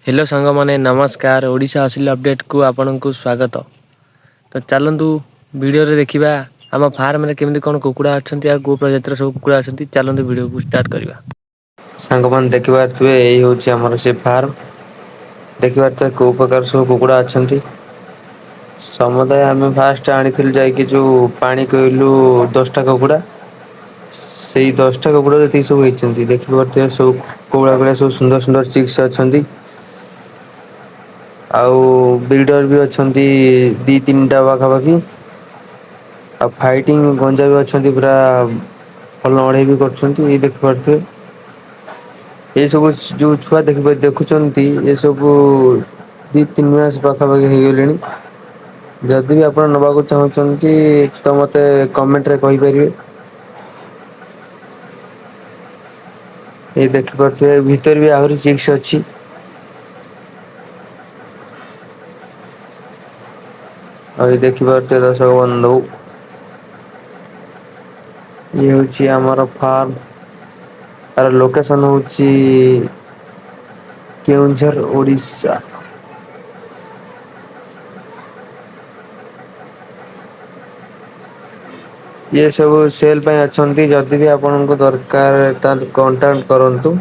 Hello ସାଙ୍ଗମାନେ, ନମସ୍କାର। ଓଡ଼ିଶା ଅସିଲ ଅପଡ଼େଟ୍କୁ ଆପଣଙ୍କୁ ସ୍ୱାଗତ। ତ ଚାଲନ୍ତୁ ଭିଡ଼ିଓରେ ଦେଖିବା ଆମ ଫାର୍ମରେ କେମିତି କ'ଣ କୁକୁଡ଼ା ଅଛନ୍ତି ଆଉ କେଉଁ ପ୍ରଜାତିର ସବୁ କୁକୁଡ଼ା ଅଛନ୍ତି। ଚାଲନ୍ତୁ ଭିଡ଼ିଓକୁ ଷ୍ଟାର୍ଟ କରିବା। ସାଙ୍ଗମାନେ, ଦେଖିପାରୁଥିବେ, ଏଇ ହଉଛି ଆମର ସେ ଫାର୍ମ। ଦେଖିପାରୁଥିବେ କୋଉ ପ୍ରକାର ସବୁ କୁକୁଡ଼ା ଅଛନ୍ତି। ସମୁଦାୟ ଆମେ ଫାଷ୍ଟ ଆଣିଥିଲୁ ଯାଇକି ଯୋଉ ପାଣି କୋଇଲୁ 10ଟା କୁକୁଡ଼ା। ସେଇ 10ଟା କୁକୁଡ଼ା ଯେତିକି ସବୁ ହେଇଛନ୍ତି, ଦେଖିପାରୁଥିବେ ସବୁ କୋଉଭଳିଆ ଭଳିଆ ସବୁ ସୁନ୍ଦର ସୁନ୍ଦର ଚିକ୍ସ ଅଛନ୍ତି। ଆଉ ବିଲ୍ଡର ବି ଅଛନ୍ତି 2 3ଟା ପାଖାପାଖି। ଆଉ ଫାଇଟିଂ ଗଞ୍ଜା ବି ଅଛନ୍ତି, ପୁରା ଭଲ ଲଢେଇ ବି କରୁଛନ୍ତି, ଏଇ ଦେଖିପାରୁଥିବେ। ଏଇ ସବୁ ଯୋଉ ଛୁଆ ଦେଖ ଦେଖୁଛନ୍ତି, ଏ ସବୁ 2 3 ମାସ ପାଖାପାଖି ହେଇଗଲେଣି। ଯଦି ବି ଆପଣ ନବାକୁ ଚାହୁଁଛନ୍ତି ତ ମତେ କମେଣ୍ଟରେ କହିପାରିବେ। ଏଇ ଦେଖିପାରୁଥିବେ, ଭିତରେ ବି ଆହୁରି ଚିକ୍ସ ଅଛି। ଆଉ ଏଇ ଦେଖିପାରୁଥିବେ ଦର୍ଶକ ବନ୍ଧୁ, ଇଏ ହଉଛି ଆମର ଫାର୍ମ। ତାର ଲୋକେସନ ହଉଛି କେଉଁଝର, ଓଡ଼ିଶା। ଇଏ ସବୁ ସେଲ ପାଇଁ ଅଛନ୍ତି, ଯଦି ବି ଆପଣଙ୍କୁ ଦରକାର ତାହେଲେ କଣ୍ଟାକ୍ଟ କରନ୍ତୁ।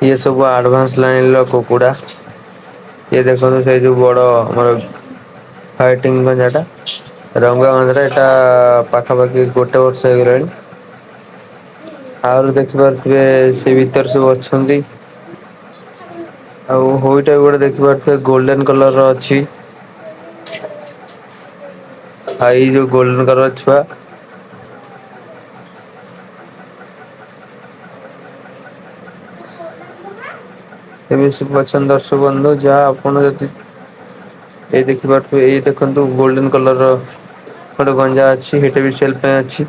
ଇଏ ସବୁ ଆଡଭାନ୍ସ ଲାଇନ ର କୁକୁଡା। ଇଏ ଦେଖନ୍ତୁ, ସେଇ ଯୋଉ ବଡ ଆମର ଫାଇଟିଂ ଗଞ୍ଜା ଟା, ରଙ୍ଗୁଆ ଗଞ୍ଜା ଟା ଏଇଟା ପାଖାପାଖି ଗୋଟେ ବର୍ଷ ହେଇଗଲାଣି। ଆହୁରି ଦେଖିପାରୁଥିବେ ସେ ଭିତରେ ସବୁ ଅଛନ୍ତି। ଆଉ ହୋଇଟା ବି ଗୋଟେ ଦେଖିପାରୁଥିବେ, ଗୋଲଡେନ କଲର ର ଅଛି। ଆଉ ଏଇ ଯୋଉ ଗୋଲଡେନ କଲର ଛୁଆ। ଏବେ ସବୁ ଅଛନ୍ତି ଦର୍ଶକ ବନ୍ଧୁ, ଯାହା ଆପଣ ଯଦି ଏଇ ଦେଖିପାରୁଥିବେ, ଏଇ ଦେଖନ୍ତୁ ଗୋଲଡେନ କଲର ର ଗୋଟେ ଗଞ୍ଜା ଅଛି, ସେଇଟା ବି ସେଲ ପାଇଁ ଅଛି।